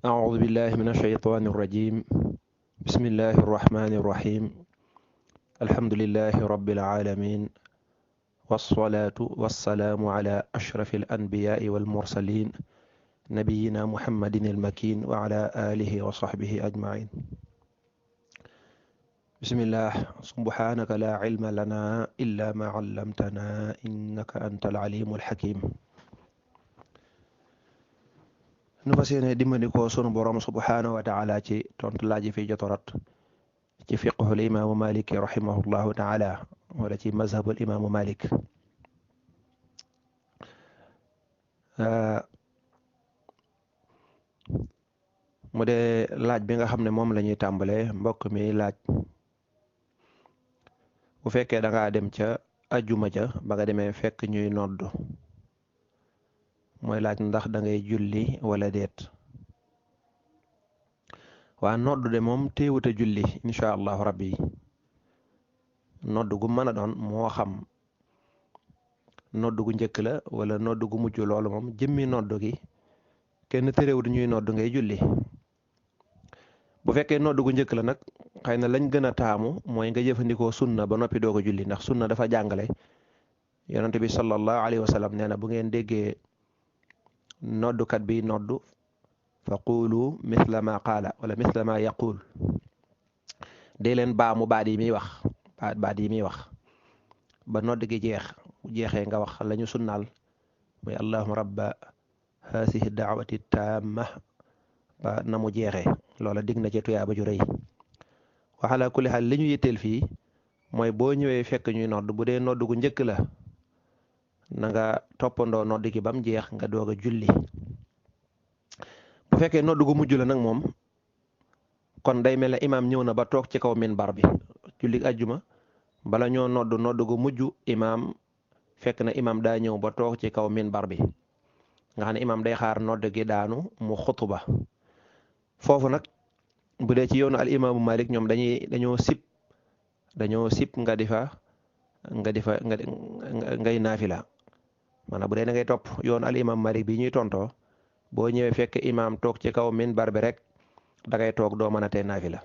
أعوذ بالله من الشيطان الرجيم بسم الله الرحمن الرحيم الحمد لله رب العالمين والصلاة والسلام على أشرف الأنبياء والمرسلين نبينا محمد المكين وعلى آله وصحبه أجمعين بسم الله سبحانك لا علم لنا إلا ما علمتنا إنك أنت العليم الحكيم nu fas yéene dimbandikoo sunu borom subhaanahu wa taala ci tontu laaji fi jotorat ci fiqhul imaamu malik rahimahullahu taala wala ci mazhabul imaamu malik mu dee laaj bi nga xam ne moom la ñuy tàmbalee mbokk mi laaj bu fekkee da ngaa dem ca ajjuma ja ba nga demee fekk ñuy nodd mooy laaj ndax da ngay julli wala déet waa nodd de moom téewut a julli incha allahu rabbi nodd gu mën a doon moo xam nodd gu njëkk la wala nodd gu mujj loolu moom jëmmi nodd gi kenn terewut ñuy nodd ngay julli bu fekkee nodd gu njëkk la nag xëy na lañ gën a taamu mooy nga jëfandikoo sunna ba noppi doo ko julli ndax sunna dafa jàngale yonent bi sallallahu alayhi wa sallam nee na bu ngeen déggee noddukat bi noddu fa quulu misla ma qaala wala misla ma yaquul dee leen baamu baat yi muy wax baat yi muy wax ba nodd gi jeexee nga wax lañu sunnaal muy allahumma rabba haasihi daawati taamma ba na mu jeexee loola dig na ci tuyaaba ju rëy wa ala kulli xaal li ñu yitteel fii mooy boo ñëwee fekk ñuy nodd bu dee nodd gu njëkk la na nga toppandoo nodd gi ba mu jeex nga doog a julli bu fekkee nodd gu mujj la nag moom kon day mel ne imaam ñëw na ba toog ci kaw minbar bi julli ajjuma bala ñoo nodd gu mujj imaam fekk na imaam daa ñëw ba toog ci kaw minbar bi nga xam ne imaam day xaar nodd gi daanu mu xutuba foofu nag bu dee ci yoonu al imaamu Malik ñoom dañoo sip nga di fa ngay naafila maanaam bu dee da ngay topp yoonu al imaamu Malik bi ñuy tontoo boo ñëwee fekk imaam toog ci kaw minbar bi rek da ngay toog doo mën a tee naafila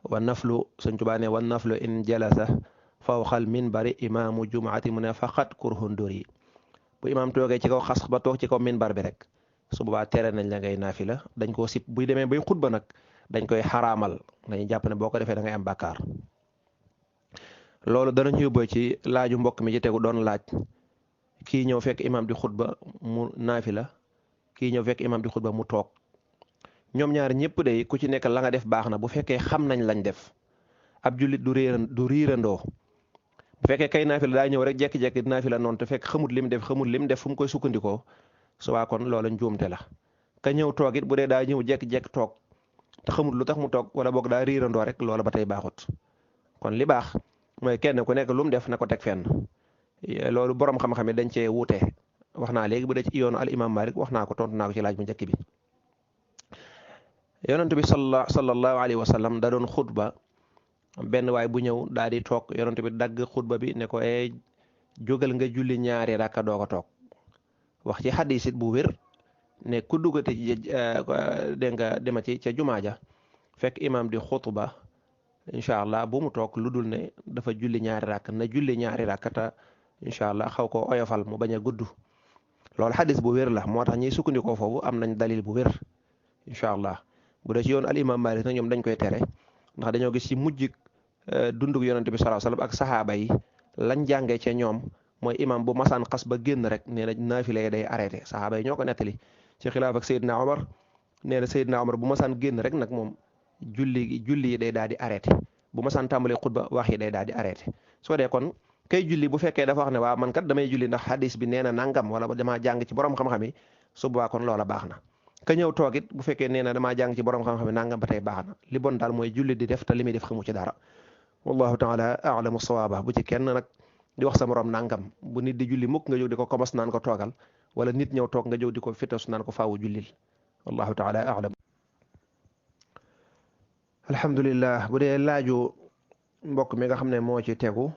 wa naflu Sëñ Tuubaa ne wa naflu in jalasa fawqal minbari imaamu jumaati mu ne faqat kurhun duri bu imaam toogee ci kaw xas ba toog ci kaw minbar bi rek su boobaa tere nañ la ngay naafila dañ koo sib buy demee bay xutba nag dañ koy xaraamal dañuy jàpp ne boo ko defee da ngay am bàkkaar loolu danañ yóbboo ci laaju mbokk mi ci tegu doon laaj kii ñëw fekk imaam di xutba mu naafila kii ñëw fekk imaam di xutba mu toog ñoom ñaar ñëpp day ku ci nekk la nga def baax na bu fekkee xam nañ lañ def ab jullit du riirandoo bu fekkee kay naafila daa ñëw rek jekki-jekki naafila noonu te fekk xamut lim def fu mu koy sukkandikoo subaa kon loola njuumte la ka ñëw toog it bu dee daa ñëw jekki-jekki toog te xamut lu tax mu toog wala boog daa riirandoo rek loola ba tey baaxut kon li baax mooy kenn ku nekk lu mu def na ko teg fenn loolu borom xam-xam yi dañ cee wuute wax naa léegi bu dee ci yoonu al imam Malik wax naa ko tontu naa ko ci laaj bu njëkk bi yonent bi sallallahu alayhi wa sallam da doon xutba benn waay bu ñëw daal di toog yonent bi dagg xutba bi ne ko jógal nga julli ñaari rakka doo ko toog wax ci xadis it bu wér ne ku duggate dégg nga dema ci ca jumaa ja fekk imam di xutba incha allah bu mu toog lu dul ne dafa julli ñaari rakk na julli ñaari rakk te incha allah xaw ko oyofal mu bañ a gudd loolu xadis bu wér la moo tax ñiy sukkandikoo foofu am nañ dalil bu wér incha allah bu dee ci yoon al imam Malik nag ñoom dañ koy tere ndax dañoo gis ci mujj dundug yonente bi sallallahu alayhi wasallam ak saxaaba yi lañ jàngee ca ñoom mooy imam bu masaan xas ba génn rek nee na naafila yi day arrêté saxaaba yi ñoo ko nettali ci xilaaf ak Seydina Omar nee na Seydina Omar bu masaan génn rek nag moom julli yi day daal di arrêté bu masaan tàmbalee xutba wax yi day daal di arrêté soo dee kon kay julli bu fekkee dafa wax ne waa man kat damay julli ndax hadis bi nee na nangam wala damaa jàng ci borom xam-xam yi su boobaa kon loola baax na ka ñëw toog it bu fekkee nee na damaa jàng ci borom xam-xam yi nangam ba tey baax na li bon daal mooy julli di def te li muy def xamu ci dara wallahu taala a'lamu sawaaba bu ci kenn nag di wax sa morom nangam bu nit di julli mukk nga jóg di ko komos naan ko toogal wala nit ñëw toog nga jóg di ko fitasu naan ko faawu jullil wallahu taala a'lam alhamdulillah bu dee laaju mbokk mi nga xam ne moo ci tegu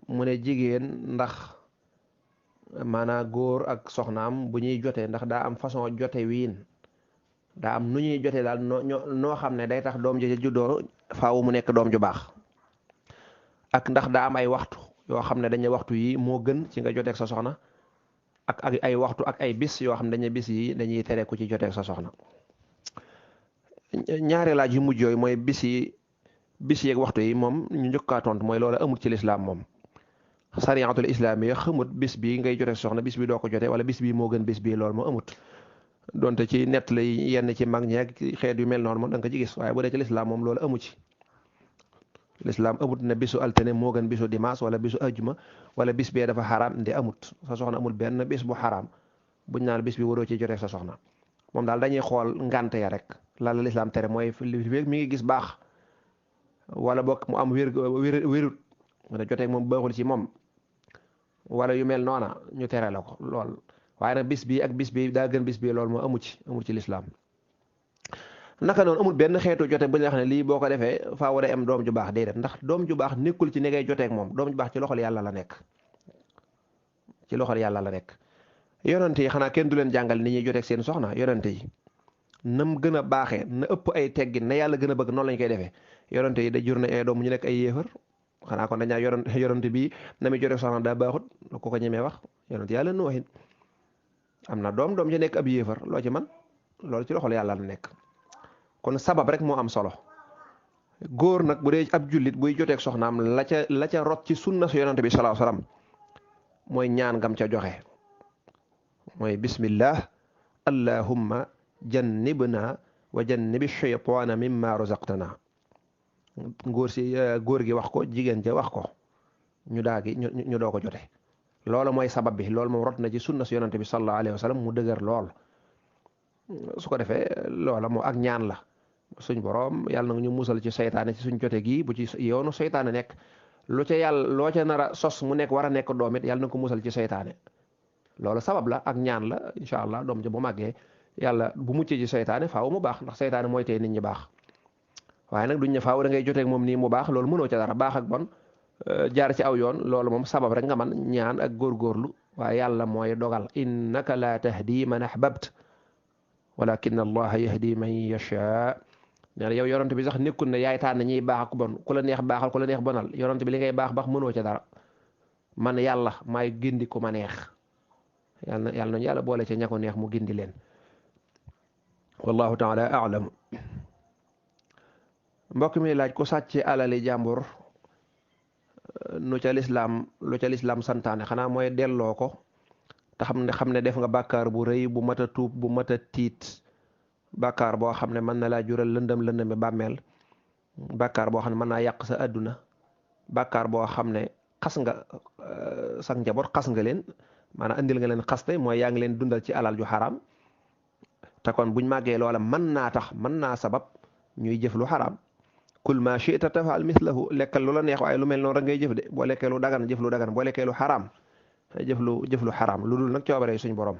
mu ne jigéen ndax maanaam góor ak soxnaam bu ñuy jotee ndax daa am façon jote wiin daa am nu ñuy jotee daal noo xam ne day tax doom ji juddoo faaw mu nekk doom ju baax ak ndax daa am ay waxtu yoo xam ne dañuy waxtu yi moo gën ci nga joteeg sa soxna ak ay waxtu ak ay bis yoo xam ne dañuy bis yi dañuy tere ku ci joteeg sa soxna ñaari laaj yu mujj yooyu mooy bis yeeg waxtu yi moom ñu njëkkaa tontu mooy loolu amul ci lislaam moom sariyatul islaam yi xamut bis bi ngay joteeg sa soxna bis bi doo ko jotee wala bis bi moo gën bis bi loolu moo amut donte ci nett lay yenn ci mag ñeeg xeet yu mel noonu moom da nga ko ci gis waaye bu dee ci lislaam moom loolu amu ci lislaam amut na bisu altine moo gën bisu dimanche wala bisu ajjuma wala bis bee dafa xaraam ndi amut sa soxna amul benn bis bu xaraam buñ naan bis bi waroo ci joteeg sa soxna moom daal dañuy xool ngànt ya rek lan la lislaam tere mooy mi ngi gis baax wala bokk mu am wérut wala joteeg moom baaxul ci moom wala yu mel noona ñu tere la ko lool waaye nag bis bi ak bis bi daa gën bis bi loolu moo amul ci lislaam naka noonu amul benn xeetu jote bu ñu wax ne lii boo ko defee faa war a am doom ju baax déedéet ndax doom ju baax nekkul ci ni ngay joteeg moom doom ju baax ci loxol yàlla la nekk ci loxol yàlla la nekk yonent yi xanaa kenn du leen jàngal ni ñuy joteeg seen soxna yonent yi nam gën a baaxee na ëpp ay teggin na yàlla gën a bëgg noonu lañ koy defee yonent yi da jur na ay doom ñu nekk ay yéefar xanaa kon dañaa yonent bi na muy joteeg soxna daa baaxut ku ko ñemee wax yonent yàlla nooxin am na doom ci nekk ab yéefar loo ci man loolu ci loxol yàlla la nekk kon sabab rek moo am solo góor nag bu dee ab jullit buy joteeg soxnaam la ca rot ci sunna su yonent bi sallallahu alayhi wasallam mooy ñaan ngam ca joxe mooy bismillah allahumma jannibna wa jannibi shaytaana mimma razaqtana góor gi wax ko jigéen ja wax ko ñu doo ko jote loolu mooy sabab bi loolu moom rot na ci sunna su yonent bi sallallahu alayhi wasallam mu dëgër lool su ko defee loola moo ak ñaan la suñ borom yàlla na ñu musal ci seytaane ci suñ jote gi bu ci yoonu seytaane nekk lu ca yàlla loo ca nar a sos mu nekk war a nekk doom it yàlla na ko musal ci seytaane loolu sabab la ak ñaan la incha allah doom ja bu màggee yàlla bu muccee ci seytaane faaw mu baax ndax seytaane mooy tey nit ñi baax waaye nag duñ ne faaw da ngay joteeg moom nii mu baax loolu mënoo ca dara baax ak bon jaar ci aw yoon loolu moom sabab rek nga man ñaan ak góorgóorlu waaye yàlla mooy dogal innaka la tahdi man ahbabt walakin allaha yahdi man yasha nee na yow yonent bi sax nekkul ne yaay tànn ñiy baax ak bon ku la neex baaxal ku la neex bonal yonent bi li ngay baax mënoo ca dara man yàlla maay gindi ku ma neex yàlla nañu yàlla boole ca ña ko neex mu gindi leen wallahu taala a'lam mbokk mi laaj ku sàcc alali jàmbur lu ca lislaam santaane xanaa mooy delloo ko te xam ne def nga bàkkaar bu rëy bu mat a tuub bu mat a tiit bàkkaar boo xam ne mën na laa jural lëndami bàmmeel bàkkaar boo xam ne mën naa yàq sa àdduna bàkkaar boo xam ne xas nga sa njaboot xas nga leen maanaam andil nga leen xaste mooy yaa ngi leen dundal ci alal ju xaraam te kon buñ màggee loola mën naa sabab ñuy jëf lu xaraam kul ma shi'ta tafal mislahu lekkal lu la neex waaye lu mel noonu rek ngay jëf de boo lekkee lu dagan jëf lu dagan boo lekkee lu xaraam jëf lu xaraam lu dul nag coobare suñ borom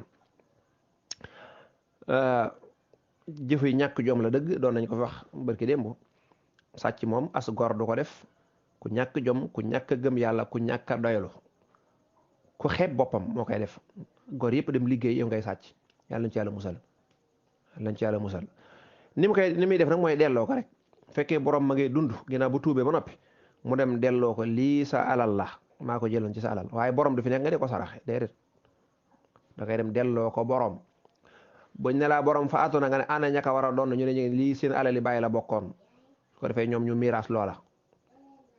jëf yi ñàkk jom la dëgg doon nañ ko fi wax barki démb sàcc moom as gor du ko def ku ñàkk jom ku ñàkk gëm yàlla ku ñàkk doylu ku xeeb boppam moo koy def gor yëpp dem liggéey yow ngay sàcc yàlla nañ ci yàlla musal ni muy def nag mooy delloo ko rek fekkee borom ma ngay dund ginnaaw bu tuubee ba noppi mu dem delloo ko lii sa alal la maa ko jëloon ci sa alal waaye borom du fi nekk nga di ko saraxe déedéet da koy dem delloo ko borom buñ ne laa borom faatu na nga ne ana ñaka war a doon ñu ne lii seen alal yi bàyyi la bokkoon ko defee ñoom ñu miiras loola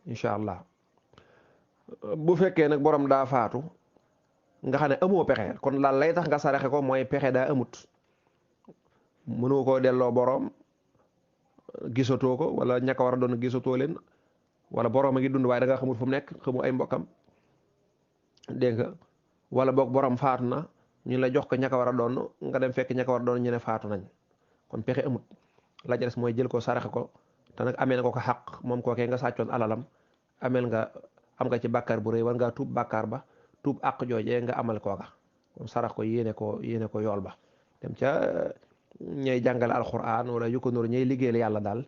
incha allah bu fekkee nag borom daa faatu nga xam ne amoo pexe kon lan lay tax nga saraxe ko mooy pexe daa amut mënoo koo delloo borom gisatoo ko wala ñaka war a doon gisatoo leen wala borom a ngi dund waaye da nga xamul fu mu nekk xamu ay mbokkam dégg nga wala boog borom faatu na ñu la jox ko ñaka war a doon nga dem fekk ñaka war a doon ñu ne faatu nañ kon pexe amut la ca des mooy jël ko saraxe ko te nag amee na ko xaq moom kookee nga sàccoon alalam am nga ci bàkkaar bu rëy war ngaa tuub bàkkaar ba tuub àq joojee nga amal kooka moom sarax ko yéene ko yool ba dem ca ñay jàngale alquran wala yu ko nóor ñay liggéeyal yàlla daal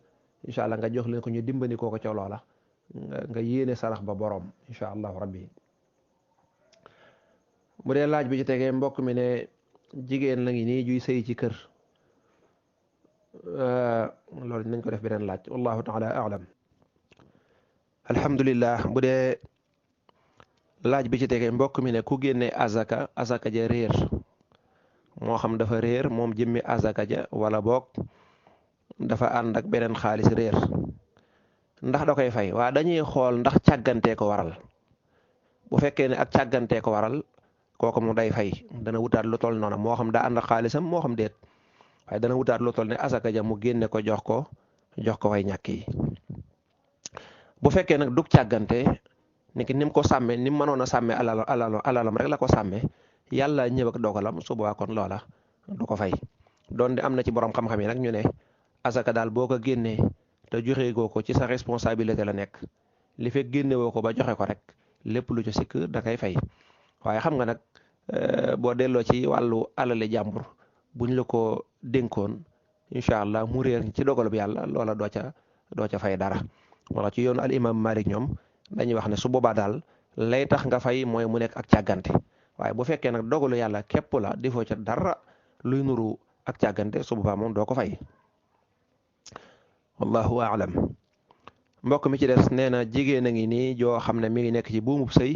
incha allah nga jox leen ko ñu dimbali koo ko ca loola nga yéene sarax ba borom incha allahu rabbi bu dee laaj bi ci tegee mbokk mi ne jigéen la ngi nii juy sëy ci kër loolu nañ ko def beneen laaj wallahu taala alam. alhamdulillah bu dee laaj bi ci tegee mbokk mi ne ku génne azaka ja réer moo xam dafa réer moom jëmmi azaka ja wala boog dafa ànd ak beneen xaalis réer ndax da koy fay waa dañuy xool ndax càggantee ko waral bu fekkee ne ak càggantee ko waral kooku mu day fay dana wutaat lu toll noonu moo xam daa ànd ak xaalisam moo xam déet waaye dana wutaat lu toll ne azaka ja mu génne ko jox ko way ñàkk yi. bu fekkee nag dug càggante ni ki nim ko sàmme ni mu mënoon a sàmme alalam rek la ko sàmme yàlla ñëw ak dogalam su boobaa kon loola du ko fay doon di am na ci borom xam-xam yi nag ñu ne asaka daal boo ko génnee te joxe goo ko ci sa responsabilité la nekk li fekk génne woo ko ba joxe ko rek lépp lu ci sikk da koy fay waaye xam nga nag boo delloo ci wàllu alali jàmbur buñ la ko dénkoon incha allah mu réer ci dogalub yàlla loola doo ca fay dara wala ci yoonu al imam Malik ñoom dañuy wax ne su boobaa daal lay tax nga fay mooy mu nekk ak càggante waaye bu fekkee nag dogalu yàlla képp la defoo ca dara luy nuru ak càggante su boobaa moom doo ko fay wallahu aalam. mbokk mi ci des nee na jigéen a ngi nii joo xam ne mi ngi nekk ci buumub sëy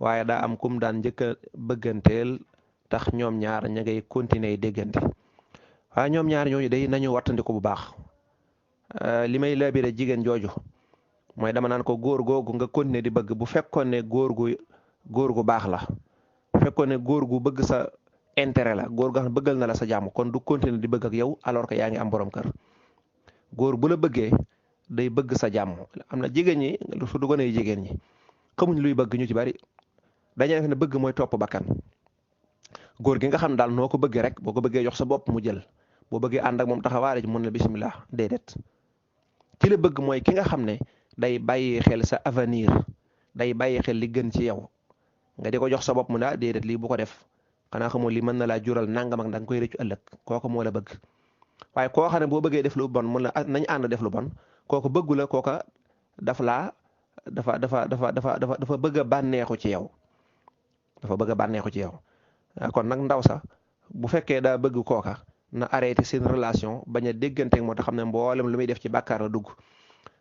waaye daa am kum daan njëkk a bëgganteel tax ñoom ñaar ña ngay continuer déggante waaye ñoom ñaar ñooñu day nañu wattandiku bu baax li may labiré jigéen jooju mooy dama naan ko góor googu nga continuer di bëgg bu fekkoon ne góor gu baax la fekkoon ne góor gu bëgg sa intérêt la góor gu xam bëggal na la sa jàmm kon du continuer di bëgg ak yow alors que yaa ngi am borom kër góor bu la bëggee day bëgg sa jàmm am na jigéen ñi su du gën a jigéen ñi xamuñ luy bëgg ñu ci bari dañuy def ne bëgg mooy topp bakkan góor gi nga xam daal noo ko bëggee rek boo ko bëggee jox sa bopp mu jël boo bëggee ànd ak moom taxawaare ji mun na bismillah déedéet ki la bëgg mooy ki nga xam ne day bàyyi xel sa avenir day bàyyi xel li gën ci yow nga di ko jox sa bopp mu ne déedéet lii bu ko def xanaa xamoo li mën na laa jural nangam ak da nga koy rëccu ëllëg kooku moo la bëgg waaye koo xam ne boo bëggee def lu bon mun la nañ ànd def lu bon kooku bëggu la kooka dafa bëgg a bànneexu ci yow dafa bëgg a bànneexu ci yow kon nag ndaw sax bu fekkee daa bëgg kooka na arrêté seen relation bañ a dégganteeg moo tax xam ne mboolem lu muy def ci bàkkaar la dugg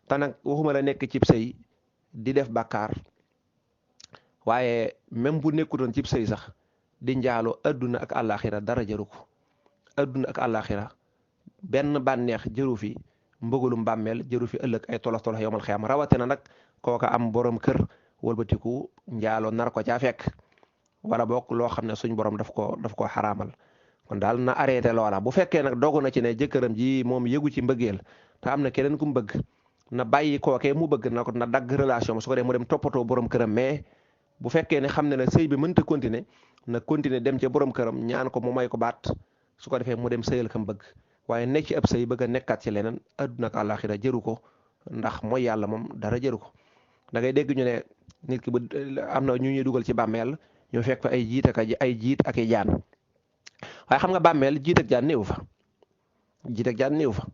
te nag waxuma la nekk cib sëy di def bàkkaar waaye même bu nekkutoon cib sëy sax di njaaloo adduna ak àllaaxira dara jëru ko adduna ak àllaaxira benn bànneex jëru fi mbëggalum bàmmeel jëru fi ëllëg ay tolof tolof yowmal xiyaam rawatina nag kooka am borom kër wëlbatiku njaaloo nar ko caa fekk wala boog loo xam ne suñ borom daf ko xaraamal kon daal na arrêté loola bu fekkee nag dogu na ci ne jëkkëram ji moom yëgu ci mbëggeel te am na keneen ku mu bëgg na bàyyi kookee mu bëgg na ko na dagg relation su ko dee mu dem toppatoo borom këram mais bu fekkee ne xam ne ne sëy bi mënta continuer na continuer dem ca borom këram ñaan ko mu may ko baat su ko defee mu dem sëyal kam bëgg waaye nekk ci ab sëy bëgg a nekkaat ci leneen adduna ak àllaaxira jëru ko ndax mooy yàlla moom dara jëru ko da ngay dégg ñu ne nit ki bu am na ñu ñuy dugal ci bàmmeel ñu fekk fa ay jiit ak i jaan waaye xam nga bàmmeel jiit ak jaan néew fa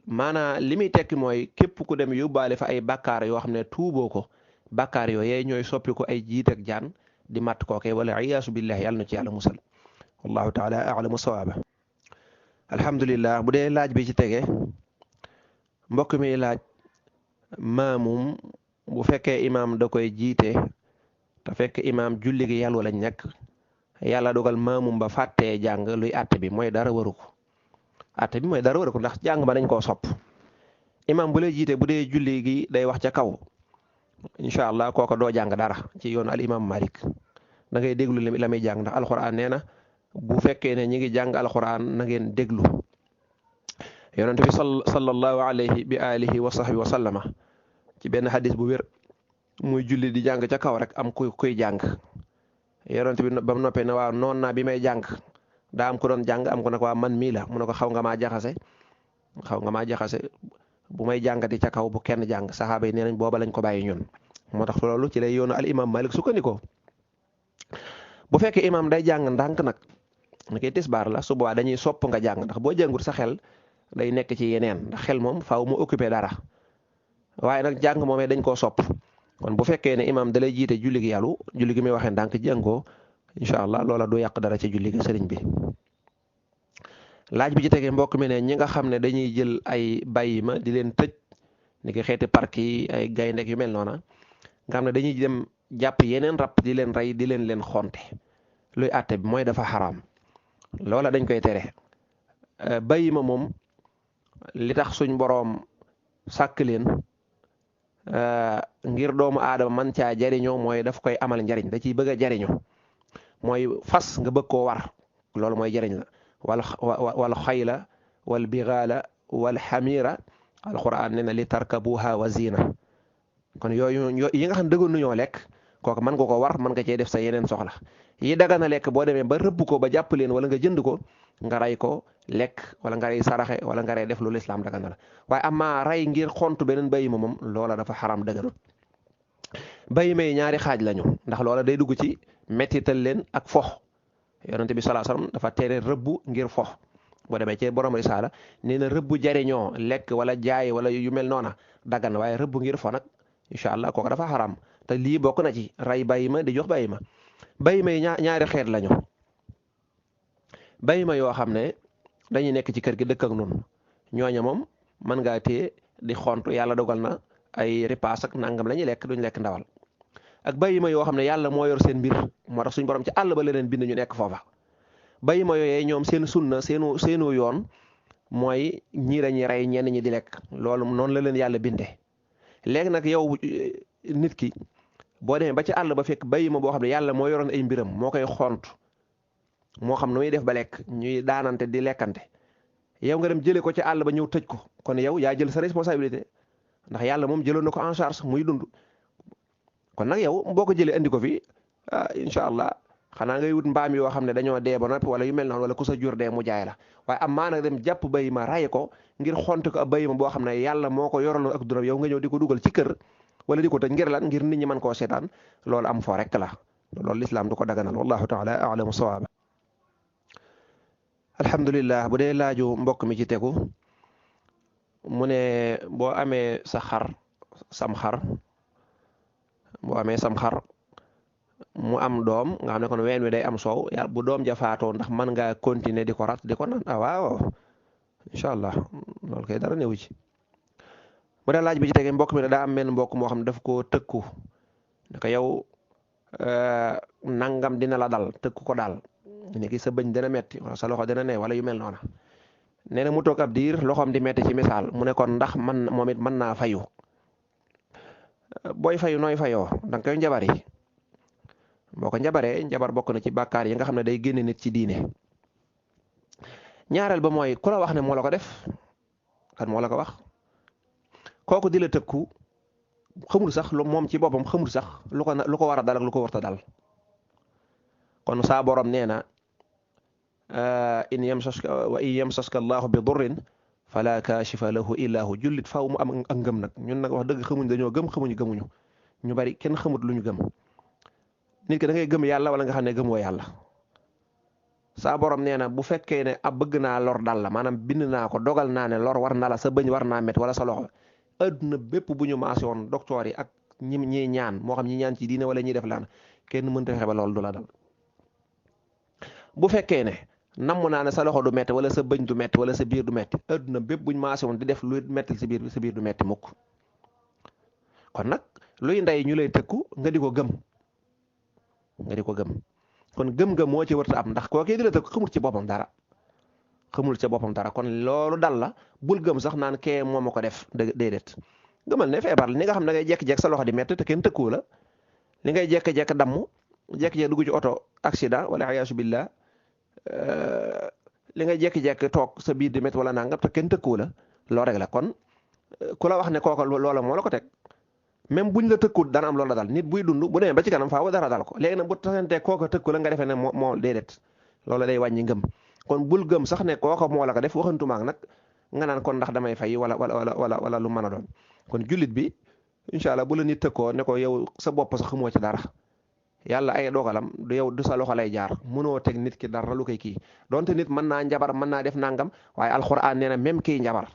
maanaa li muy tekki mooy képp ku dem yóbbaale fa ay bàkkaar yoo xam ne tuuboo ko bàkkaar yooyee ñooy soppi ko ay jiit ak jaan di matt kooke wala iyaasu billahi yàlla na ci yàlla musal wallahu taala a'lamu sawaaba. alhamdulillah bu dee laaj bi ci tege mbokk mi laaj maamum bu fekkee imaam da koy jiite te fekk imaam julli gi yàlla lañ nekk yàlla dogal maamum ba fàttee jàng luy àtte bi mooy dara waru ko ndax jàng ba dañ koo sopp imaam bu lay jiite bu dee julli gi day wax ca kaw incha allah kooka doo jàng dara ci yoonu al imam Malik da ngay déglu la muy jàng ndax alquran nee na bu fekkee ne ñi ngi jàng alquran na ngeen déglu yonent bi sallallahu alayhi bi alihi wa sahbi wa sallama ci benn hadis bu wér muy julli di jàng ca kaw rek am kuy jàng yonent bi ba mu noppee ne waaw noon naa bi may jàng daa am ko doon jàng am ko ne ko waa man mii la mu ne ko xaw nga maa jaxase bu may jàngati ca kaw bu kenn jàng saxaaba yi nee nañ booba lañ ko bàyyi ñun moo tax loolu ci lay yoonu al imam Malik sukkandikoo bu fekkee imam day jàng ndànk nag ni koy tisbaar la su boobaa dañuy sopp nga jàng ndax boo jàngut sa xel day nekk ci yeneen ndax xel moom faaw mu occupé dara waaye nag jàng moomee dañ koo sopp kon bu fekkee ne imam da lay jiite julli gi muy waxee ndànk jàngoo incha allah loola du yàq dara ci julli gi sëriñ bi. laaj bi ci tegee mbokk mi ne ñi nga xam ne dañuy jël ay bàyyi ma di leen tëj ni ki xeeti park yi ay gayndek yu mel noona nga xam ne dañuy dem jàpp yeneen rab di leen rey di leen xonte luy àtte bi mooy dafa xaraam loola dañ koy tere. bàyyi ma moom li tax suñ boroom sàkk leen ngir doomu aadama man caa jariñoo mooy daf koy amal njariñ da ciy bëgg a jariñoo mooy fas nga bëgg koo war loolu mooy jariñ la wal xayla wal bigaala wal xamira alquran nee na li tarkabuha wa zina kon yooyu yi nga xam ne dëggoon nañoo lekk kooku mën nga ko war mën nga cee def sa yeneen soxla yi dagana lekk boo demee ba rëbb ko ba jàpp leen wala nga jënd ko nga rey ko lekk wala nga rey saraxe wala nga rey def lu lislaam dagana la waaye amaa rey ngir xontu beneen bàyyi ma moom loola dafa xaram dëgganut. bàyyi ma yi ñaari xaaj lañu ndax loola day dugg ci mettital leen ak fox yonente bi salaa salaam dafa tere rëbb ngir fox boo demee ci borom risaala nee na rëbb jariñoo lekk wala jaay wala yu mel noona daggan waaye rëbb ngir fo nag incha allah kooku dafa xaram te lii bokk na ci rey bàyyi ma di jox bàyyi ma. bàyyi ma yi ñaari xeet lañu bàyyi ma yoo xam ne dañuy nekk ci kër gi dëkk ak nun ñooña moom mën ngaa téye di xont yàlla dogal na ay ripaas ak nangam la ñuy lekk duñ lekk ndawal ak bàyyi ma yoo xam ne yàlla moo yor seen mbir moo tax suñ borom ci àll ba leneen bind ñu nekk foofa bàyyi ma yooyee ñoom seen sunna seenu yoon mooy ñii dañuy rey ñenn ñi di lekk loolu noonu la leen yàlla bindee léegi nag yow nit ki boo demee ba ci àll ba fekk bàyyi ma boo xam ne yàlla moo yoroon ay mbiram moo koy xont moo xam nu muy def ba lekk ñuy daanante di lekkante yow nga dem jëlee ko ci àll ba ñëw tëj ko kon yow yaa jël sa responsabilité ndax yàlla moom jëloon na ko en charge muy dund kon nag yow boo ko jëlee andi ko fi incha allah xanaa ngay wut mbaam yoo xam ne dañoo dee ba noppi wala yu mel noonu wala ku sa jur dee mu jaay la waaye am maa nag dem jàpp bàyyi ma ray ko ngir xont ko ab bàyyi ma boo xam ne yàlla moo ko yoraloon ak dundam yow nga ñëw di ko dugal ci kër wala di ko tëj ngir lan ngir nit ñi mën koo seetaan loolu am fo rek la loolu lislaam du ko daganal wallahu taala alamu sawaaba. alhamdulillah bu dee laaju mbokk mi ci tegu mu ne boo amee sam xar mu am doom nga xam ne kon ween wi day am soow yàlla bu doom ja faatoo ndax mën ngaa continuer di ko rat di ko naan waaw incha allah loolu kay dara newu ci. mu dee laaj bi ci tege mbokk mi ne daa am benn mbokk moo xam ne daf koo tëkku ne ko yow nangam dina la dal tëkku ko daal ne ki sa bëñ dina metti wala sa loxo dina ne wala yu mel noona nee na mu toog ab diir loxoom di metti ci misaal mu ne kon ndax moom it mën naa fayu. booy fayu nooy fayoo danga koy njabar yi boo ko njabaree njabar bokk na ci bàkkaar yi nga xam ne day génne nit ci diine. ñaareel ba mooy ku la wax ne moo la ko def kan moo la ko wax kooku di la tëkku xamul sax moom ci boppam xamul sax lu ko war a dal ak lu ko warta dal kon saa borom nee na in yamsaska allahu bi durrin fala kaashifa lahu illa hu jullit faaw mu am ak ngëm nag ñun nag wax dëgg xamuñ dañoo gëm xamuñu gëmuñu ñu bari kenn xamut lu ñu gëm nit ki da ngay gëm yàlla wala nga xam ne gëmoo yàlla. saa borom nee na bu fekkee ne ab bëgg naa lor dal la maanaam bind naa ko dogal naa ne lor war na la sa bëñ war naa met wala sa loxo adduna bépp bu ñu maase woon docteur yi ak ñi ñaan moo xam ñi ñaan ci diine wala ñiy def laan kenn mënta fexe ba loolu du la dal. bu fekkee ne namm naa ne sa loxo du metti wala sa bëñ du metti wala sa biir du metti adduna bépp bu ñu maase woon di def luy mettil sa biir du metti mukk kon nag luy ndey ñu lay tëkku nga di ko gëm kon gëm-gëm moo ci wërta am ndax kookee di la tëkk xamul ci boppam dara kon loolu dal la bul gëm sax naan kee moo ma ko def déedéet gëmal ne feebar la ni nga xam ne ngay jekk-jekk sa loxo di metti te kenn tëkku la li ngay jekk-jekk damm jekk-jekk dugg ci oto accident wala ayaasu billah li ngay jekk-jekk toog sa biir di metti wala nangam te kenn tëkku la loo rek la kon ku la wax ne kooka loola moo la ko teg même buñ la tëkkul dana am loolu la dal nit buy dund bu demee ba ci kanam faaw dara dal ko léegi nag bu tasantee kooka tëkku la nga defee ne moo déedéet loolu day wàññi ngëm kon bul gëm sax ne kooka moo la ko def waxantumaak nag nga naan kon ndax damay fay wala lu mën a doon kon jullit bi incha allah bu la nit tëkkoo ne ko yow sa bopp sax xamoo ci dara yàlla ay dogalam du yow du sa loxo lay jaar mënoo teg nit ki dara lu koy kii donte nit mën naa njabar mën naa def nangam waaye alxuraan nee na même kii njabar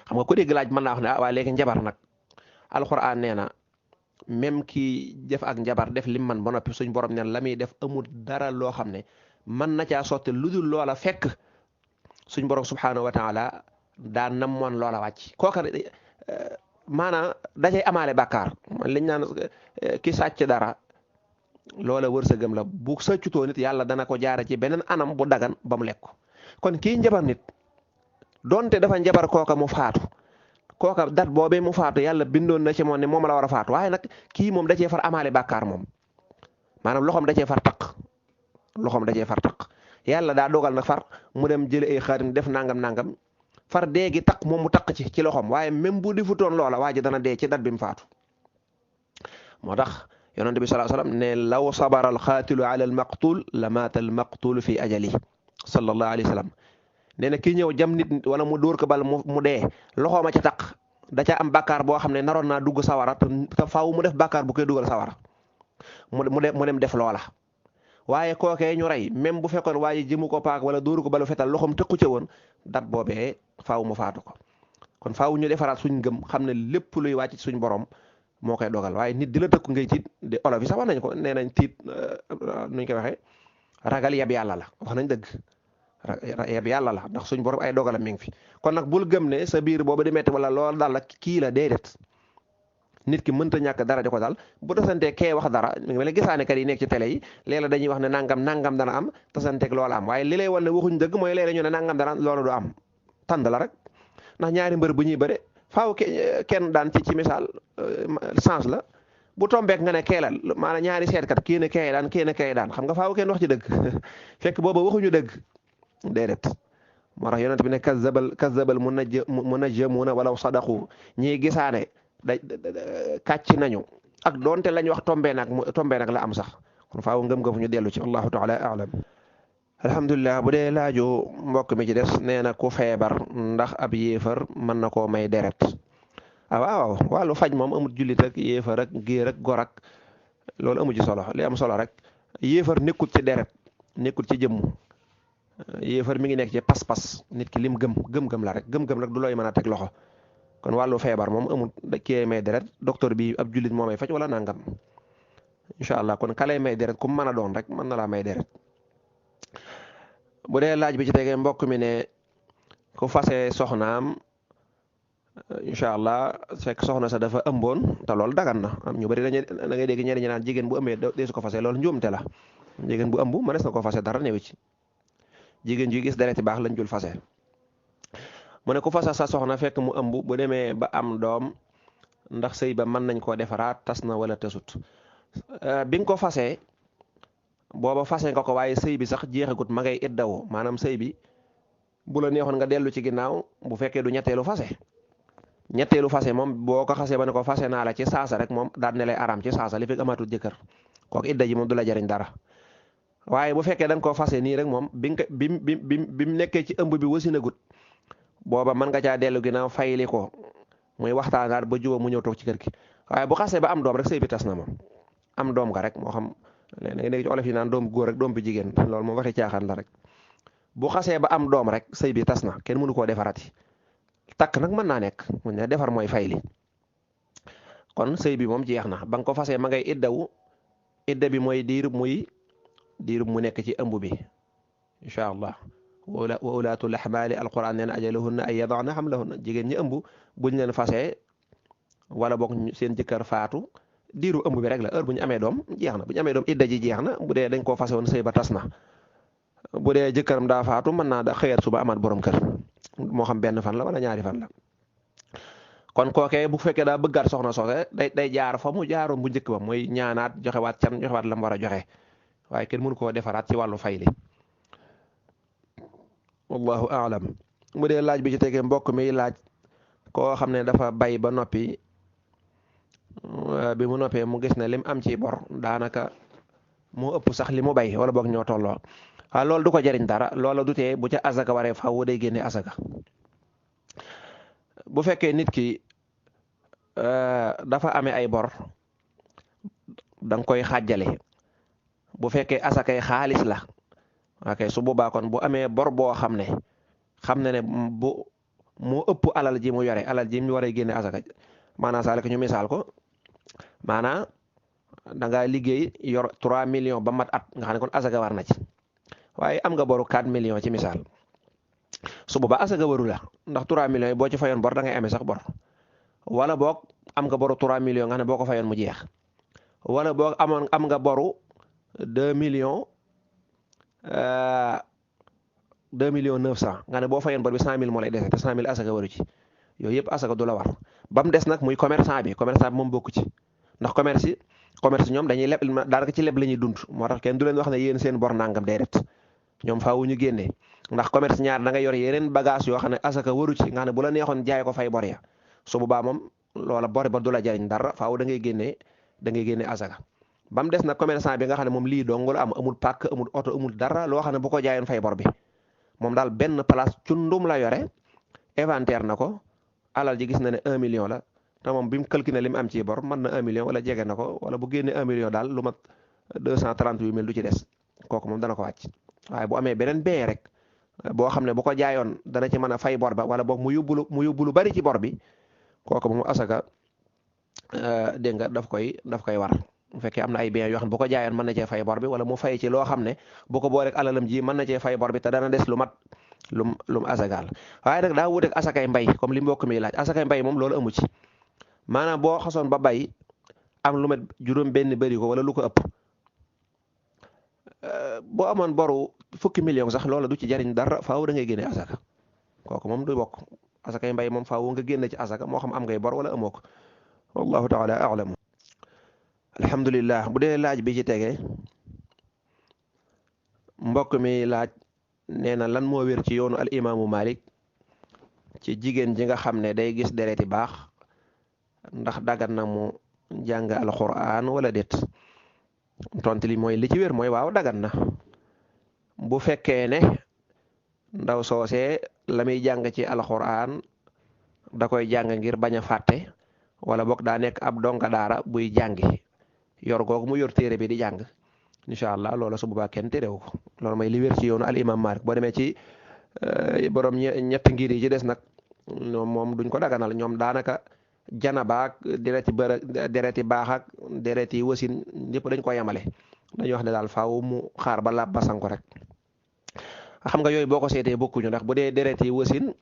xam nga ko dégg laaj mën naa wax ne waaye léegi njabar nag alxuraan nee na même kii def ak njabar def lim man ba noppi suñ borom ne la muy def amul dara loo xam ne mën na caa sotti lu dul loola fekk suñ borom subhanahu wa taala daa namoon loola wàcc kooka maanaam dajay amaale bàkkaar liñ naan ki sàcc dara loola wërsëgam la bu sàccutoo nit yàlla dana ko jaare ci beneen anam bu dagan ba mu lekk kon kii njabar nit donte dafa njabar kooka mu faatu kooka dat boobee mu faatu yàlla bindoon na ci moom ne moom la war a faatu waaye nag kii moom da cee far amaale bàkkaar moom maanaam loxoom da cee far taq yàlla daa dogal nag far mu dem jële ay xarin def nangam far dee gi taq moom mu taq ci loxoom waaye même bu defutoon loola waa ji dana dee ci dat bi mu faatu moo tax yonent bi sallallahu alayhi wasallam ne law sabara al xaatilu ala al maqtul la maata al maqtul fi ajali sallallahu alayhi wasallam nee na kii ñëw jam nit wala mu dóor ko bal mu dee loxooma ca taq da ca am bàkkaar boo xam ne naroon naa dugg sawara te faaw mu def bàkkaar bu koy dugal sawara mu dem def loola waaye kookee ñu rey même bu fekkoon waaye jëmu ko paak wala dóoru ko balu fetal loxoom tëqu ca woon dat boobee faaw mu faatu ko kon faaw ñu defaraat suñ gëm xam ne lépp luy wàcc suñ borom moo koy dogal waaye nit di la tëkku ngay tiit di olof yi sax wax nañ ko nee nañ tiit nuñ koy waxee ragal yab yàlla la wax nañ dëgg yab yàlla la ndax suñ borom ay dogalam mi ngi fi kon nag bul gëm ne sa biir boobu di metti wala loolu daal la kii la déedéet nit ki mënta ñàkk dara di ko daal bu tasantee kee wax dara mi ngi mel ne gisaane kat yi nekk ci télé yi léeg-léeg dañuy wax ne nangam dana am tasanteeg loola am waaye li lay wan ne waxuñ dëgg mooy léeg-léeg ñu ne nangam dana loolu du am tànd la rek ndax ñaari mbër bu ñuy bëre faaw kenn daan ci misaal change la bu tombeek nga ne keelal maanaam ñaari seetkat kii ne kee daan kii ne kee daan xam nga faaw kenn wax ci dëgg fekk booba waxuñu dëgg déedéet moo tax yonent bi ne kazzabal munajjamuuna walaw sadaqu ñii gisaane kàcc nañu ak doonte lañ wax tombee nag la am sax kon faaw ngëm-ngëm ñu dellu ci allahu taala alam alhamdulilah bu dee laaju mbokk mi ci des nee na ku feebar ndax ab yéefar mën na koo may deret waaw wàllu faj moom amul jullit ak yéefar ak géer ak gor ak loolu amu ci solo li am solo rek yéefar nekkul ci deret nekkul ci jëmm yéefar mi ngi nekk ci pas-pas nit ki lim gëm-gëm la rek gëm-gëm rek du looy mën a teg loxo kon wàllu feebar moom amul kii may deret docteur bi ab jullit moo may faj wala nangam incha allah kon ka lay may deret ku mën a doon rek mën na laa may deret bu dee laaj bi ci tegee mbokk mi ne ku fase soxnaam incha allah fekk soxna sa dafa ëmboon te loolu dagan na am ñu bari da ngay dégg ñeneen ñi naan jigéen bu ëmbee dee su ko fase loolu njuumte la jigéen bu ëmb mënees na ko fase dara newu ci jigéen ju gis dereti baax lañ jul fase mu ne ku fasa sa soxna fekk mu ëmb bu demee ba am doom ndax sëy ba mën nañ koo defaraat tas na wala tasut bi nga ko fasee booba fase nga ko waaye sëy bi sax jeexagut ma ngay iddawu maanaam sëy bi bu la neexoon nga dellu ci ginnaaw bu fekkee du ñetteelu fase moom boo ko xasee ba ne ko fase naa la ci saasa rek moom daal ne lay araam ci saasa li fekk amatul jëkkër kooku idda ji moom du la jariñ dara waaye bu fekkee da nga koo fase nii rek moom bi mu nekkee ci ëmb bi wasinagut booba mën nga caa dellu ginnaaw fayli ko muy waxtaanaat ba juba mu ñëw toog ci kër gi waaye bu xasee ba am doom rek sëy bi tas na moom am doom ga rek moo xam léegi ci olof yi naan doom góor rek doom bi jigéen loolu moom waxi caaxaan la rek bu xasee ba am doom rek sëy bi tas na kenn mënu koo defarati takk nag mën naa nekk mu ne defar mooy fayli kon sëy bi moom jeex na ba nga ko fasee ma ngay idda bi mooy diirub mu nekk ci ëmb bi incha allah wa ulaatul ahmaali alquran neen ajaluhunna ay yadana hamlahunna jigéen ñi ëmb buñ leen fasee wala boog seen jëkkër faatu diiru ëmb bi rek la heure bu ñu amee doom jeex na bu ñu amee doom idda ji jeex na bu dee dañ koo fase woon sëy ba tas na bu dee jëkkëram daa faatu mën naa da xëyat suba amaat borom kër moo xam benn fan la wala ñaari fan la kon kookee bu fekkee daa bëggaat soxna soose day jaar fa mu jaaroon bu njëkk ba mooy ñaanaat joxewaat can joxewaat la mu war a joxe waaye kenn mënu koo defaraat ci wàllu fayli wallahu aalam bu dee laaj bi ci tegee mbokk mi laaj koo xam ne dafa bay ba noppi bi mu noppee mu gis ne lim am ci bor daanaka moo ëpp sax li mu bay wala boog ñoo tolloo waaw loolu du ko jariñ dara loola du tee bu ca asaka waree faaw day génne asaka bu fekkee nit ki dafa amee ay bor da nga koy xàjjale bu fekkee asakay xaalis la ok su boobaa kon bu amee bor boo xam ne bu moo ëpp alal ji mu yore alal ji mu war a génne asaka maanaam saale ko ñu misaal ko maanaam da nga liggéey yor 3 millions ba mat at nga xam ne kon asaka war na ci waaye am nga boru 4 millions ci misaal su boobaa asaka waru la ndax 3 millions yi boo ci fayoon bor da ngay amee sax bor wala boog am nga boru 3 millions nga xam ne boo ko fayoon mu jeex wala boog am nga boru 2 millions 2 millions 900 nga ne boo fayoon bor bi 100 000 moo lay dese te 100 000 asaka waru ci yooyu yëpp asaka du la war ba mu des nag muy commerçant bi moom bokku ci ndax commerce ñoom dañuy leb daanaka ci leb la ñuy dund moo tax kenn du leen wax ne yéen seen bor nangam déedéet ñoom faawu ñu génnee ndax commerce ñaar da nga yor yeneen bagage yoo xam ne asaka waru ci nga xam ne bu la neexoon jaay ko fay bor ya su boobaa moom loola bor ba du la jariñ dara faaw da ngay génnee asaka ba mu des nag commerçant bi nga xam ne moom lii dong la am amul pàkk amul oto amul dara loo xam ne bu ko jaayoon fay bor bi moom daal benn place cundum la yore inventaire na ko alal ji gis na ne 1 million la te moom bi mu calculé li mu am ci bor mën na 1 million wala jege na ko wala bu génnee 1 million daal lu mat 238 000 du ci des kooku moom dana ko wàcc waaye bu amee beneen bee rek boo xam ne bu ko jaayoon dana ci mën a fay bor ba wala boog mu yóbbu lu bari ci bor bi kooku moom asaka dégg nga daf koy war bu fekkee am na ay biens yoo xam ne bu ko jaayoon mën na cee fay bor bi wala mu fay ci loo xam ne bu ko booleeg alalam ji mën na cee fay bor bi te dana des lu mat lum asagaal waaye nag daa wuteeg asakay mbay comme li mbokk mi laaj asakay mbay moom loolu amu ci maanaam boo xasoon ba bay am lu mat juróom benn bëri ko wala lu ko ëpp boo amoon boru fukki million sax loola du ci jariñ dara faaw da ngay génne asaka kooku moom du bokk asakay mbay moom faaw nga génne ci asaka moo xam am ngay bor wala amoo ko wallahu taala a'lamu alhamdulillah bu dee laaj bi ci tege mbokk mi laaj nee na lan moo wér ci yoonu al imaamu Malik ci jigéen ji nga xam ne day gis dereti baax ndax dagan na mu jàng alquran wala déet tontu li mooy li ci wér mooy waaw dagan na bu fekkee ne ndaw soosee la muy jàng ci alquran da koy jàng ngir bañ a fàtte wala boog daa nekk ab donga daara buy jàngi yor googu mu yor téere bi di jàng incha allah loola su boobaa kenn terewu ko loolu mooy li wér ci yoonu al imam Malik boo demee ci borom ñett ngir yi ci des nag moom duñ ko daganal ñoom daanaka janabaak dereti baax ak dereti wasin ñëpp dañ ko yemale dañuy wax ne daal faaw mu xaar ba laab ba sangu rek xam nga yooyu boo ko seetee bokkuñu ndax bu dee dereti wasin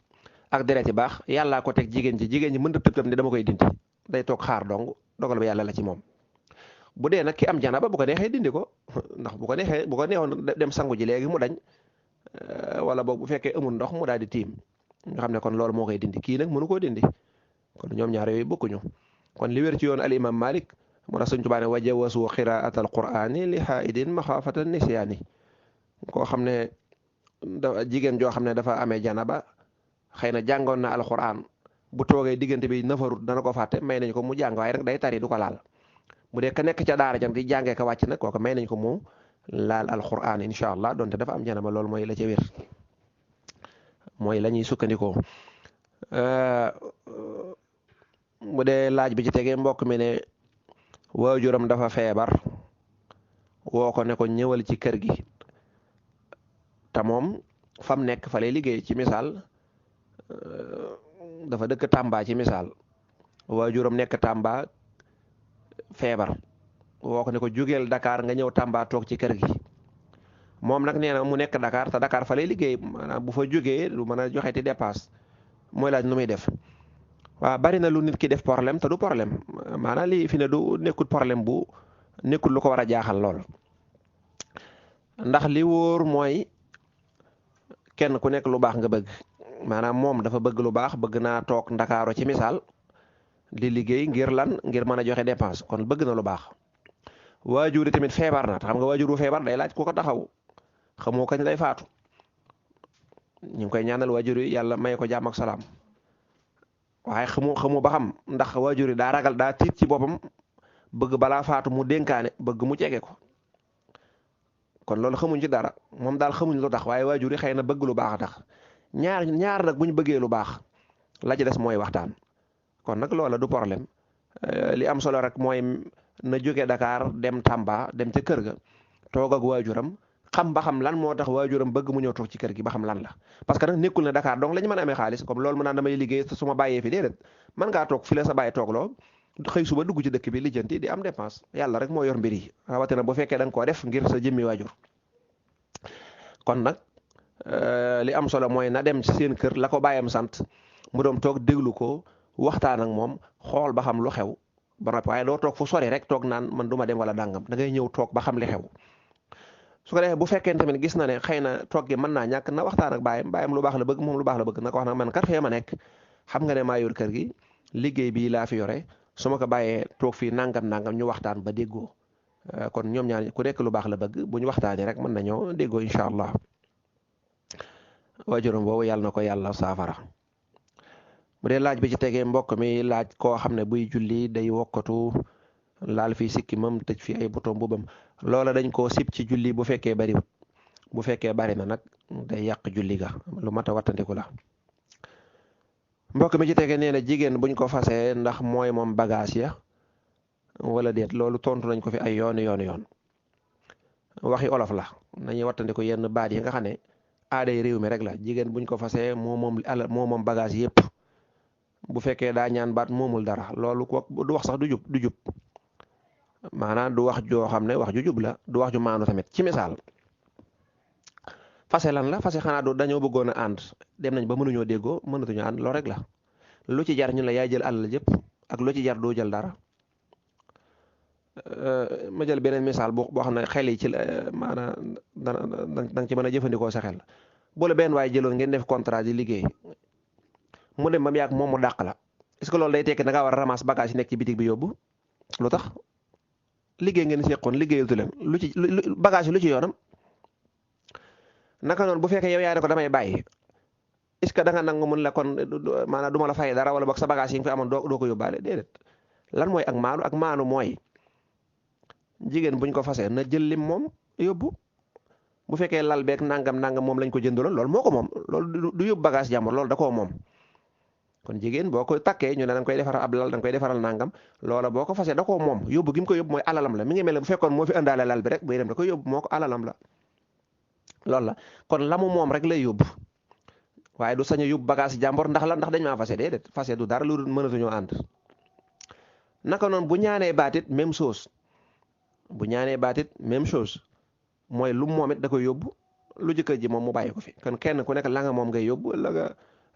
ak dereti baax yàllaa ko teg jigéen ji mën a tëb tëb ne dama koy dindi day toog xaar dong dogal ba yàlla la ci moom bu dee nag ki am janaba bu ko neexee dindi ko ndax bu ko neexoon dem sangu ji léegi mu dañ wala boog bu fekkee amul ndox mu daal di tiim nga xam ne kon loolu moo koy dindi kii nag mënu koo dindi kon ñoom ñaar yooyu bokkuñu kon li wér ci yoon al imam Malik mu tax Sëñ Tuubaa ne wajawasu qiraat al qur'ani li xaidin maxaafata nisyaani koo xam ne jigéen joo xam ne dafa amee janaba xëy na jàngoon na alquran bu toogee diggante bi nafarut dana ko fàtte may nañ ko mu jàng waaye rek day tari du ko laal bu dee ka nekk ca daara jam di jàngee ka wàcc nag kooku may nañ ko mu laal alquran incha allah donte dafa am janaba loolu mooy la ca wér mooy la ñuy sukkandikoo bu dee laaj bi ci tegee mbokk mi ne waajuram dafa feebar woo ko ne ko ñëwal ci kër gi te moom fam nekk fa lay liggéey ci misaal dafa dëkk Tamba ci misaal waajuram nekk Tamba feebar woo ko ne ko jógeel Dakar nga ñëw Tamba toog ci kër gi moom nag nee na mu nekk Dakar te Dakar fa lay liggéey maanaam bu fa jógee du mën a joxe ti dépasse mooy laaj nu muy def waaw bari na lu nit ki def problème te du problème maanaam lii fi ne du nekkul problème bu nekkul lu ko war a jaaxal lool ndax li wóor mooy kenn ku nekk lu baax nga bëgg maanaam moom dafa bëgg lu baax bëgg naa toog Ndakaaru ci misaal di liggéey ngir lan ngir mën a joxe dépense kon bëgg na lu baax waajur yi tamit feebar na te xam nga waajur bu feebar day laaj ku ko taxaw xamoo kañ lay faatu ñu ngi koy ñaanal waajur yi yàlla may ko jàmm ak salaam waaye xamu ba xam ndax waajur yi daa ragal daa tiit ci boppam bëgg balaa faatu mu dénkaane bëgg mu jege ko kon loolu xamuñ ci dara moom daal xamuñ lu tax waaye waajur yi xëy na bëgg lu baax a tax ñaar nag bu ñu bëggee lu baax la ci des mooy waxtaan kon nag loola du problème li am solo rek mooy na jóge Dakar dem Tamba dem ca kër ga toog ak waajuram xam ba xam lan moo tax waajuram bëgg mu ñëw toog ci kër gi ba xam lan la parce que nag nekkul ne Dakar donc la ñu mën a amee xaalis comme loolu mu naan damay liggéey te su ma bàyyee fi déedéet mën ngaa toog fi la sa bàyyi toogloo xëy suba dugg ci dëkk bi lijjanti di am dépense yàlla rek moo yor mbir yi rawatina bu fekkee da nga koo def ngir sa jëmmi waajur kon nag li am solo mooy na dem ci seen kër la ko bàyyam sant mu doom toog déglu ko waxtaan ak moom xool ba xam lu xew ba noppi waaye doo toog fu sori rek toog naan man du ma dem wala dàngam da ngay ñëw toog ba xam li xew su ko defee bu fekkee tamit gis na ne xëy na toog gi mën naa ñàkk na waxtaan ak bàyyam lu baax la bëgg moom lu baax la bëgg na ko wax nag man kat fee ma nekk xam nga ne maa yor kër gi liggéey bii laa fi yore su ma ko bàyyee toog fii nangam ñu waxtaan ba déggoo kon ñoom ñaar ku nekk lu baax la bëgg bu ñu waxtaanee rek mën nañoo déggoo incha allah waajuram boobu yàlla na ko yàlla saafara. bu dee laaj bi ci tegee mbokk mi laaj koo xam ne buy julli day wokkatu laal fii sikkimam tëj fi ay botom bubam loola dañ koo sib ci julli bu fekkee bariwut bu fekkee bari na nag day yàq julli ga lu mat a wattandiku la. mbokk mi ci tegee nee na jigéen buñ ko fasee ndax mooy moom bagage ya wala déet loolu tontu nañ ko fi ay yoon waxi olof la nañuy wattandiku yenn baat yi nga xam ne aaday réew mi rek la jigéen buñ ko fasee moo moom bagage yépp bu fekkee daa ñaan baat moomul dara loolu ko du wax sax du jub maanaam du wax joo xam ne wax ju jub la du wax ju maanu tamit ci misaal fase lan la fase xanaa du dañoo bëggoon a ànd dem nañ ba mënuñoo déggoo mënatuñu ànd loolu rek la lu ci jar ñun la yaay jël àll jëpp ak lu ci jar doo jël dara ma jël beneen misaal boo xam ne xel yi ci maanaam danga ci mën a jëfandikoo sa xel bu la benn waay jëloon ngeen def contrat di liggéey mu dem ba mu yàgg moom mu dàq la est-ce que loolu day tekki da ngaa war a ramas bagage yi nekk ci bitig bi yóbbu lu tax liggéey ngeen seqoon liggéeyatu leen lu ci bagage yi lu ci yoonam naka noonu bu fekkee yow yaa ne ko damay bàyyi est-ce que da nga nangu mun la kon maanaam du ma la fay dara wala boog sa bagage yi nga fi amoon doo ko yóbbaale déedéet lan mooy ak maanu mooy jigéen buñ ko fasee na jël lim moom yóbbu bu fekkee lal beeg nangam moom lañ ko jëndaloon loolu moo ko moom loolu du yóbbu bagage jàmbur loolu da koo moom kon jigéen boo ko takkee ñu ne da nga koy defaral ab lal da nga koy defaral nangam loola boo ko fasee da koo moom yóbbu gi mu ko yóbbu mooy alalam la mi ngi mel ne bu fekkoon moo fi indaale lal bi rek buy dem da koy yóbbu moo ko alalam la loolu la kon la mu moom rek lay yóbbu waaye du sañ a yóbbu bagage jàmbur ndax dañ maa fase déedéet fase du dara lu mënatuñoo ànd naka noonu bu ñaanee baatit même chose mooy lu moom it da koy yóbbu lu jëkkër ji moom mu bàyyi ko fi kon kenn ku nekk la nga moom ngay yóbbu la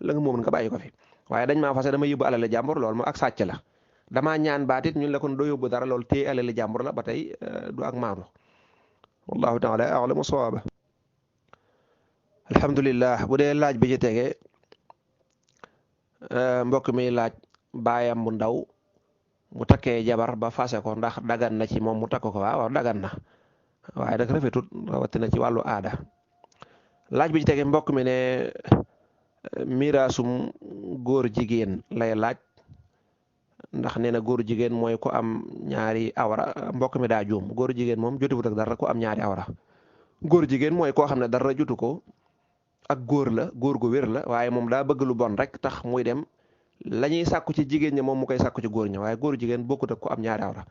nga moom nga bàyyi ko fi waaye dañ maa fase dama yóbbu alal jàmbur loolu moom ak sàcc la damaa ñaan baatit ñun la kon doo yóbbu dara loolu téye alal jàmbur la ba tey du ak maanu wallahu taala a'lamu sawaaba. alhamdulillah bu dee laaj bi ci tege mbokk mi laaj baayam bu ndaw mu takkee jabar ba fase ko ndax dagan na ci moom mu takk ko waaw dagan na waaye nag rafetut rawatina ci wàllu aada laaj bi ci tege mbokk mi ne miraasum góor jigéen lay laaj ndax nee na góor jigéen mooy ku am ñaari awra mbokk mi daa juum góor jigéen moom jotiwut ak dara ku am ñaari awra góor jigéen mooy koo xam ne dara jotu ko ak góor la góor gu wér la waaye moom daa bëgg lu bon rek tax muy dem la ñuy sàkku ci jigéen ñi moom mu koy sàkku ci góor ñi waaye góor jigéen bokkut ak ku am ñaari awra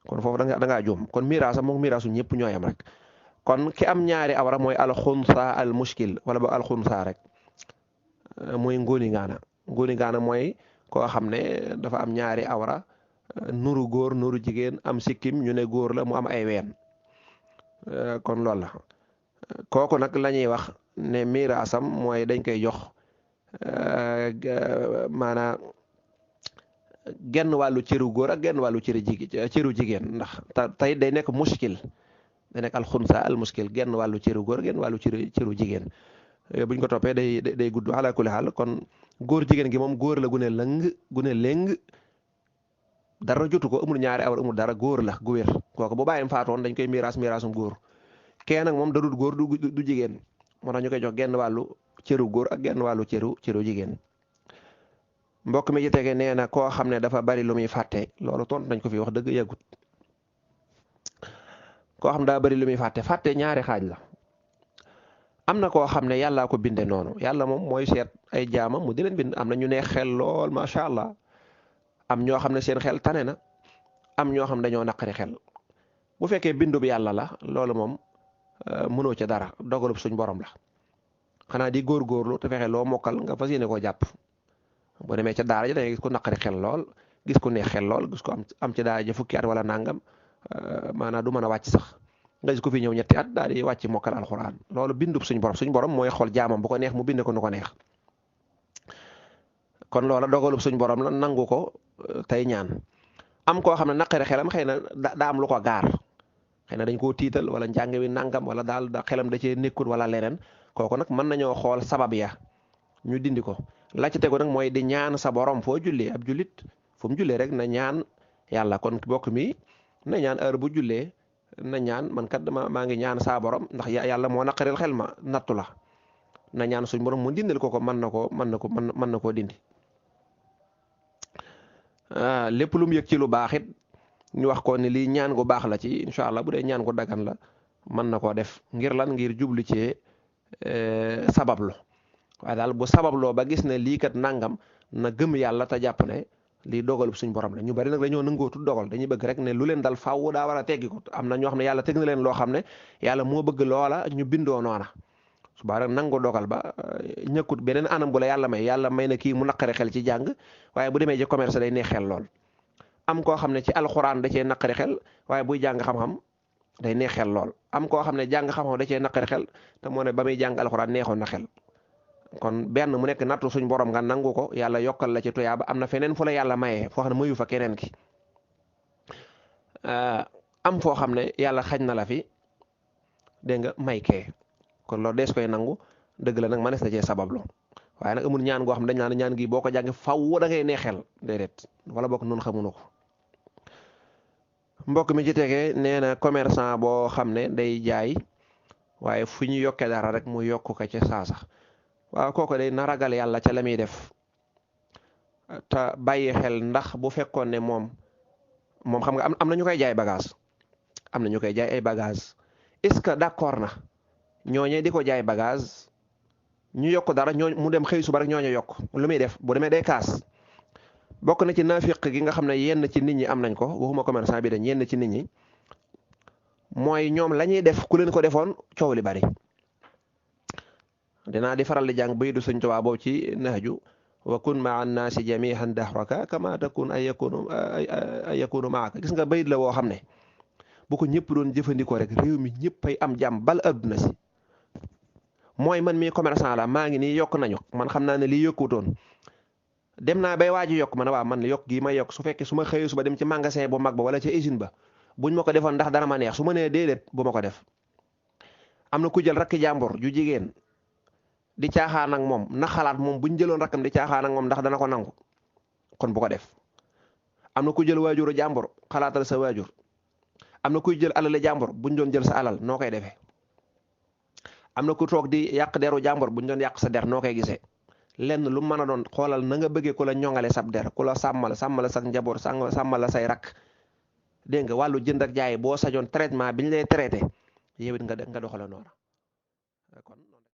kon foofu da ngaa juum kon miraasam moom miraasu ñëpp ñooyam rek kon ki am ñaari awra mooy alxunsa al muskil wala ba alxunsa rek mooy ngóoni ngaana mooy koo xam ne dafa am ñaari awra nuru góor nuru jigéen am sikkim ñu ne góor la mu am ay ween kon loolu la kooku nag la ñuy wax ne miraasam mooy dañ koy jox maanaam genn wàllu cëru góor ak genn wàllu cëru jigéen ndax tey day nekk muskil day nekk alxunsa al muskil genn wàllu cëru góor genn wàllu cëru jigéen buñ ko toppee day gudd ala kulli xaal kon góor jigéen gi moom góor la gune lëng dara jotu ko amul ñaari awra amul dara góor la gu wér kooku bu bàyyim faatoon dañ koy miraasum góor kee nag moom dadut góor du jigéen moo tax ñu koy jox genn wàllu cëru góor ak genn wàllu cëru jigéen mbokk mi ci tege nee na koo xam ne dafa bari lu muy fàtte loolu tontu nañ ko fi wax dëgg yàggut koo xam daa bari lu muy fàtte ñaari xaaj la am na koo xam ne yàllaa ko binde noonu yàlla moom mooy seet ay jaamam mu di leen bind am na ñu ne xel lool macha allah am ñoo xam ne seen xel tane na am ñoo xam dañoo naqari xel bu fekkee bindub yàlla la loolu moom mënoo ca dara dogalub suñ borom la xanaa di góorgóorlu te fexe loo mokkal nga fas yéene koo jàpp boo demee ca daara ja da ngay gis ku naqari xel lool gis ku neex xel lool gis ko am ci daa ja fukki at wala nangam maanaam du mën a wàcc sax nga gis ko fi ñëw ñetti at daal di wàcc mokkal alxuraan loolu bindub suñ borom mooy xool jaamam bu ko neex mu bind ko nu ko neex kon loola dogalub suñ borom la nangu ko tey ñaan am koo xam ne naqari xelam xëy na daa am lu ko gaar xëy na dañ koo tiital wala njàng wi nangam wala daal da xelam da cee nekkul wala leneen kooku nag mën nañoo xool sabab ya ñu dindi ko la ci tegu nag mooy di ñaan sa borom foo jullee ab jullit fu mu jullee rek na ñaan yàlla kon bokk mi na ñaan heure bu jullee na ñaan man kat maa ngi ñaan saa borom ndax yàlla moo naqaril xel ma nattu la na ñaan suñ borom mu dindil ko mën na koo dindi lépp lu mu yëg ci lu baax it ñu wax ko ni lii ñaan gu baax la ci incha allah bu dee ñaan gu dagan la mën na koo def ngir lan ngir jublu ci sabablu waaye daal bu sababloo ba gis ne lii kat nangam na gëm yàlla te jàpp ne lii dogalub suñ borom la ñu bari nag dañoo nangootu dogal dañuy bëgg rek ne lu leen dal faaw daa war a teggi ko am na ñoo xam ne yàlla teg na leen loo xam ne yàlla moo bëgg loola ñu bindoo noona subaa rek nangu dogal ba ñëkkut beneen anam bu la yàlla may na kii mu naqari xel ci jàng waaye bu demee ci commerce day neex xel lool am koo xam ne ci alxuraan da cee naqari xel waaye buy jàng xam-xam day neex xel lool am koo xam ne jàng xam-xam da cee naqari xel te moo ne ba muy jàng alxuraan neexoon na xel kon benn mu nekk nattu suñ borom nga nangu ko yàlla yokkal la ci tuyaaba am na feneen fu la yàlla mayee foo xam ne mayu fa keneen ki am foo xam ne yàlla xañ na la fi dégg nga may kee kon loolu dees koy nangu dëgg la nag manees na cee sabablu waaye nag amul ñaan goo xam dañ naan ñaan gi boo ko jàngee faw da ngay neexel déedéet wala bokk noonu xamuñu ko mbokk mi ci tegee nee na commerçant boo xam ne day jaay waaye fu ñu yokkee dara rek mu yokk ko ca saasa waaw kooku day na ragal yàlla ca la muy def te bàyyi xel ndax bu fekkoon ne moom xam nga am na ñu koy jaay bagage am na ñu koy jaay ay bagage est-ce que d'accord na ñooñee di ko jaay bagage ñu yokk dara mu dem xëy suba rek ñooñu yokk lu muy def bu demee day kaas bokk na ci naafiq gi nga xam ne yenn ci nit ñi am nañ ko waxuma commerçant bi dañ yenn ci nit ñi mooy ñoom la ñuy def ku leen ko defoon coow li bari dinaa di faral di jàng baydu Sëñ Tuubaa boobu ci nahju wa kun maa annaasi jamihan dahraka kama takun ay yakunu maaka gis nga bayit la woo xam ne bu ko ñëpp doon jëfandikoo rek réew mi ñëpp ay am jàmm bal adduna si mooy man mii commerçant la maa ngi nii yokk nañu man xam naa ne lii yokkutoon dem naa bay waaji yokk man waaw man yokk gii ma yokk su fekkee su ma xëyee suba dem ci magasin bu mag ba wala ci usine ba buñ ma ko defoon ndax dana ma neex su ma nee déedéet bu ma ko def am na ku jël rakki jàmbur ju jigéen di caaxaan ak moom na xalaat moom buñ jëloon rakkam di caaxaan ak moom ndax dana ko nangu kon bu ko def am na ku jël waajuru jàmbur xalaatal sa waajur am na kuy jël alali jàmbur buñ doon jël sa alal noo koy defee am na ku toog di yàq deru jàmbur buñ doon yàq sa der noo koy gisee lenn lu mën a doon xoolal na nga bëggee ku la ñoŋale sab der ku la sàmmal sa njaboot sàmmal say rakk dégg nga wàllu jënd ak jaay boo sañoon traitement bi ñu lay traité yow it nga doxala noonu kon